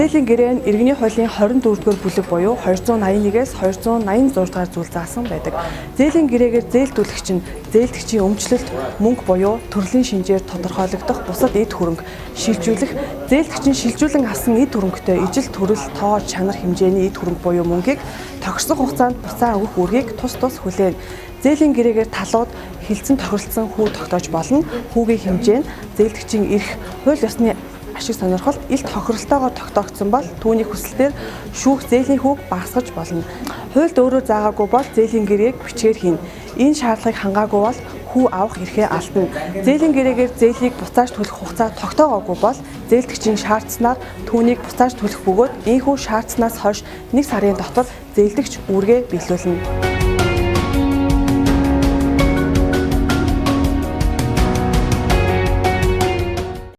Зээлийн гэрээ нь иргэний хуулийн 24-р бүлэг буюу 281-ээс 286 дугаар зүйл заасан байдаг. Зээлийн гэрээгээр зээлдүүлэгч нь зээлдэгчийн өмчлөлт мөнгө буюу төрлийн шинжээр тодорхойлогдох бусад эд хөрөнгө шилжүүлэх, зээлдэгч нь шилжүүлэн авсан эд хөрөнгөтэй ижил төрөл, тоо, чанар хэмжээний эд хөрөнгө буюу мөнгийг тохирсон хугацаанд буцаан өгөх үүргийг тус тус хүлээнэ. Зээлийн гэрээгээр талууд хилцэн тохиролцсон хүү тогтоож болно. Хүүгийн хэмжээ нь зээлдэгчийн эрх, хууль ёсны ашиг сонирхолд ил тохиролтойгоор тогтоогдсон бол түүний хүсэлтээр шүүх зээлийн хүүг багасгаж болно. Хуульд өөрөө заагаагүй бол зээлийн гэрээг бичгээр хийнэ. Энэ шаардлагыг хангаагүй бол хүү авах эрхээ алдна. Зээлийн гэрээгээр зээлийг буцааж төлөх хугацаа тогтоогоогүй бол зээлдэгчийн шаардсанаар түүнийг буцааж төлөх бөгөөд ийнхүү шаардсанаас хойш 1 сарын дотор зээлдэгч үүргээ биелүүлнэ.